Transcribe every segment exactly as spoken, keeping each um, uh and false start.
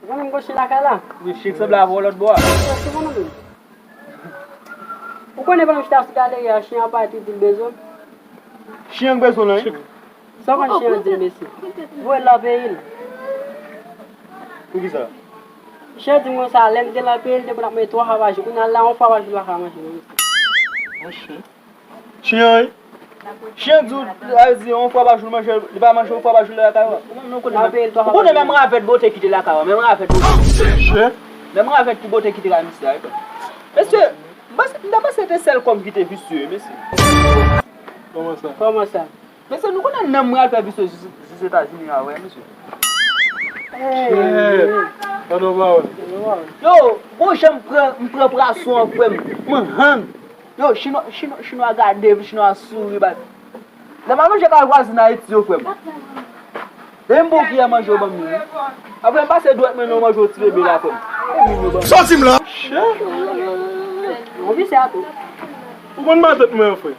Ou konnen m gon chen lakay la? Wi, chen k sanble avè w lòt bò a. Ou konnen pandan m chita sou galeri a, chen an pati di l bezwen m. Chen an bezwen lan, wi. Sa w konn chen an di m, mesye? Voye l nan peyi l. Poukisa? Chen an di m konsa, lè m te nan peyi l, te pou n ap manje twa fwa pa jou. Kounye a la, yon fwa pa jou l pa ka manje non, mesye. Yon chen? Chen an, wi. Chen an di w, sa vle di, yon fwa pa jou l manje, li pa manje yon fwa pa jou l lakay ou a. Ou konnen menm, ou konnen menm ravèt bote ki te lakay ou a, menm ravèt bote. Chen? Menm ravèt ki bote ki te lakay misye a, wi. Mesye, m panse, m ta panse se te sèl kòm ki te visye, mesye. Kòman sa? Kòman sa? Mesye, nou konnen nanm pral fè visye jis, jis Etazini a, wi, mesye. Hey. Shit. Pardon, pawòl. Yo, bon jan m pran, m pran pwason an, frè m. M hann. Yo, chinwa, chinwa, chinwa gade, chinwa souri, bat. Lè m al manje kay vwazin Ayiti yo, frè m. Depi m bon kiyè manje yo ban m li, wi. Apre m pase dwèt mwen nan manje yon ti bebe la, frè m. Sòti m la. Shit. Ou konn matant mwen, frè?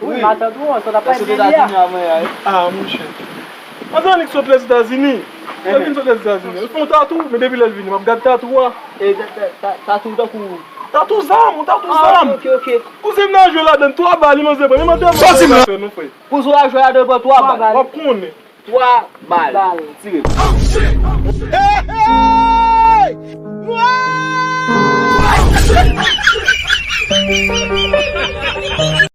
Wi, matant ou an, sa w t ap pale de li a. Ah, monchè. Anzanik sot Lèzetazini. Lè l vin sot Lèzetazini, l fè yon tatou, men depi lè l vini, m ap gad tatou a. E, ta-, ta-, ta-, tatou tankou? Tatou zam, yon tatou zam. Ah, ok, ok, ok. Kouzen m nan jwe ladan, twa bal, li manze pran, li manze pran. Sòti m la. Kouzen w ap jwe ladan, pran twa bal. W ap konnen. Twa bal. Bal. Tire. Hey, hey!